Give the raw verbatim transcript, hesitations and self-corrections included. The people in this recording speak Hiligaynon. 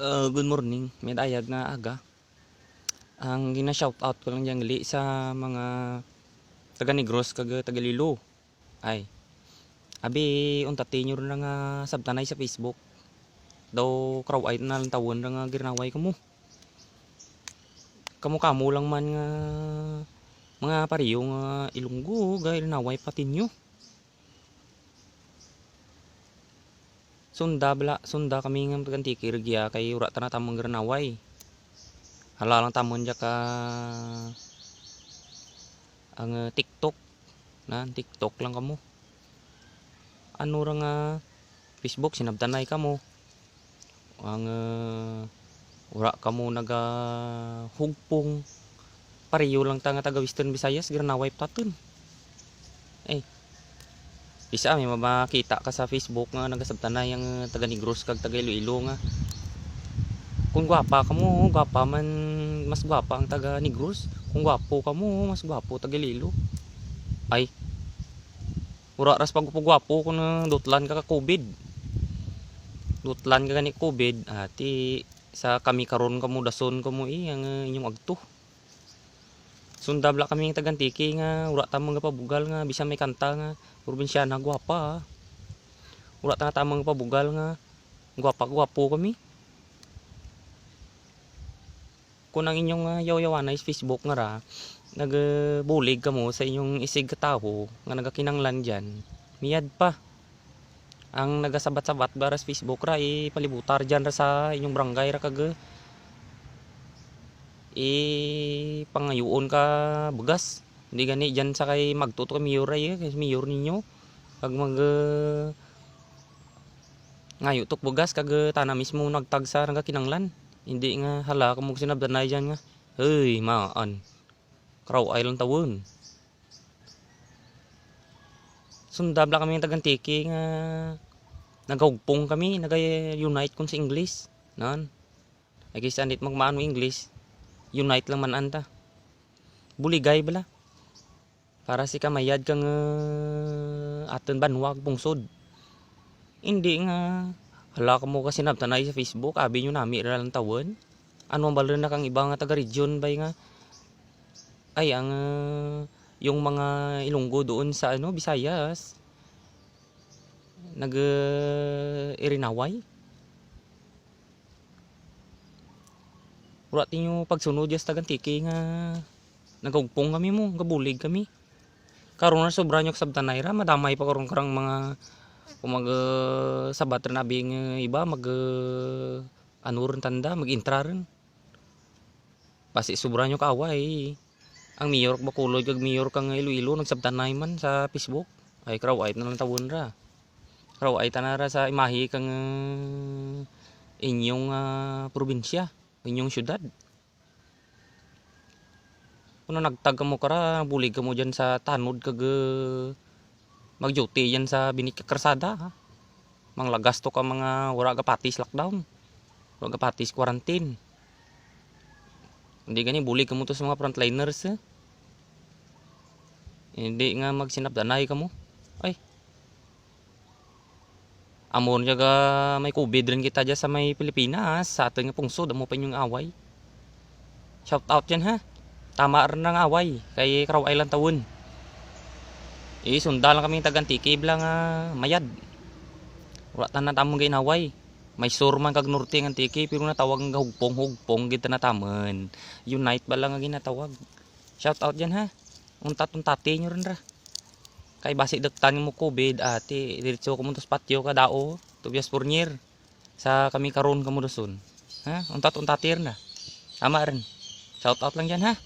Uh, good morning. May dayag nga aga. Ang gina-shout out ko lang dyan gali sa mga taga Negros kag taga Iloilo. Ay. Abi, unta tinyo na nga sabtanay sa Facebook. Daw karaw-ay na lang tawon ra nga girinaway kamo. Kamo-kamo lang man nga mga pariyo nga Ilonggo, ga girinaway pa tinyo. Sunda bala, sunda kami nga taga Antique Regia kay wala ta na tamang girinaway. Hala lang tamon dya ka ang, uh, TikTok. Na, TikTok lang kamo. Ano ra nga Facebook, sinabtanay kamo. Ang, uh, wala kamo nagahugpong. Pariyo lang ta nga taga Western Visayas, girinaway pa taton. Eh, isa may makita ka sa Facebook nga nagasabtanay ang, uh, taga Negros kag taga Iloilo nga kung gwapa kamo, gwapa man, mas gwapa ang taga Negros. Kung gwapo kamo, mas gwapo taga Iloilo. Ay, wala ras pagpugwapo kung, uh, dutlan ka ka COVID. Dutlan ka gani COVID, ati sa kami karon kamo dason kamo, eh, ang, uh, inyong agto. Sunda bala kami nga taga Antique nga wala ta man gapabugal nga bisan may kanta nga probinsyana gwapa, ah. Wala ta nga tamang gapabugal nga gwapa, gwapo kami. Kung ang inyong, ah, yawyawanay sa Facebook nga ra, nagabulig kamo sa inyong isig ka tawo nga nagakinanglan dyan, miyad pa. Ang nagasabat-sabat ba ra sa Facebook ra, ipalibutar dyan ra sa inyong barangay ra kag, eh, pangayuon ka bugas. Hindi gani dyan sa kay magtuto kay mayor ra, eh, kay mayor ninyo. Kag mag, eh, ngayo tok bugas kag, eh, tana mismo nagtag sa nagakinanglan. Hindi nga hala kamo sinabdanay dyan nga, "Hey, maan. Karaw-ay lang tawon." Sunda bala kami taga Antique nga nagahugpong kami, naga-unite kun sa English. Nan. Ay, kaysa andit magmaano English, unite lang man anta. Buligay bala. Para si kamayad kang, uh, aton banwa ag pungsod. Hindi nga, hala kamo ka sinabtanay sa Facebook, abi nyo nami ra lang tawon. Ano ang balon na kang iba nga taga-region bay nga, ay, ang, uh, yung mga Ilonggo doon sa, ano, Visayas, nag, uh, irinaway. Wala tinyo pagsunod dyan sa taga Antique nga nagahugpong kami mo, gabulig kami. Karon na sobra nyo kasabtanay ra, madamay pa karon karang mga kung mag, uh, sabat ra na abi nga iba, mag, uh, ano rin tanda, mag-intra rin. Basi sobra nyo kaaway. Ang mayor kag Bacolod kag mayor kang Iloilo nagsabtanay man sa Facebook. Ay, karaw-ay na lang tawon ra. Karaw-ay ta na ra sa imahe kang, uh, inyong, uh, probinsya, inyong syudad. Kung nagtag kamo kara, bulig kamo dyan sa tanod kag, uh, mag-duty dyan sa binit ka karsada, ha? Manglagas to ka mga wala gapatis lockdown. Wala gapatis quarantine. Hindi gani, bulig kamo to sa mga frontliners, eh. Hindi nga magsinabdanay kamo. Ay. Amo niya ga may COVID rin kita dyan sa may Pilipinas, sa aton nga pungsod, amo pa inyong away. Shout out yan, ha. Tama rin ang away, kay Karaw Island tawon. Eh, sunda lang kami taga Antique bala nga mayad. Wala tanan tamong gainaway. May sur man kag norte ang Antique, pero natawag nga hugpong-hugpong gid na tamon. Unite ba lang nga ginatawag? Shout out dyan, ha. Untat-untati nyo rin ra. Kay basi dagtan mo COVID, ati, diretso ko mo sa patio ka dao, tubyas purnyer. Sa kami karon kamo dason. Ha? Untat-untati rin na. Tama rin. Shout out lang dyan, ha.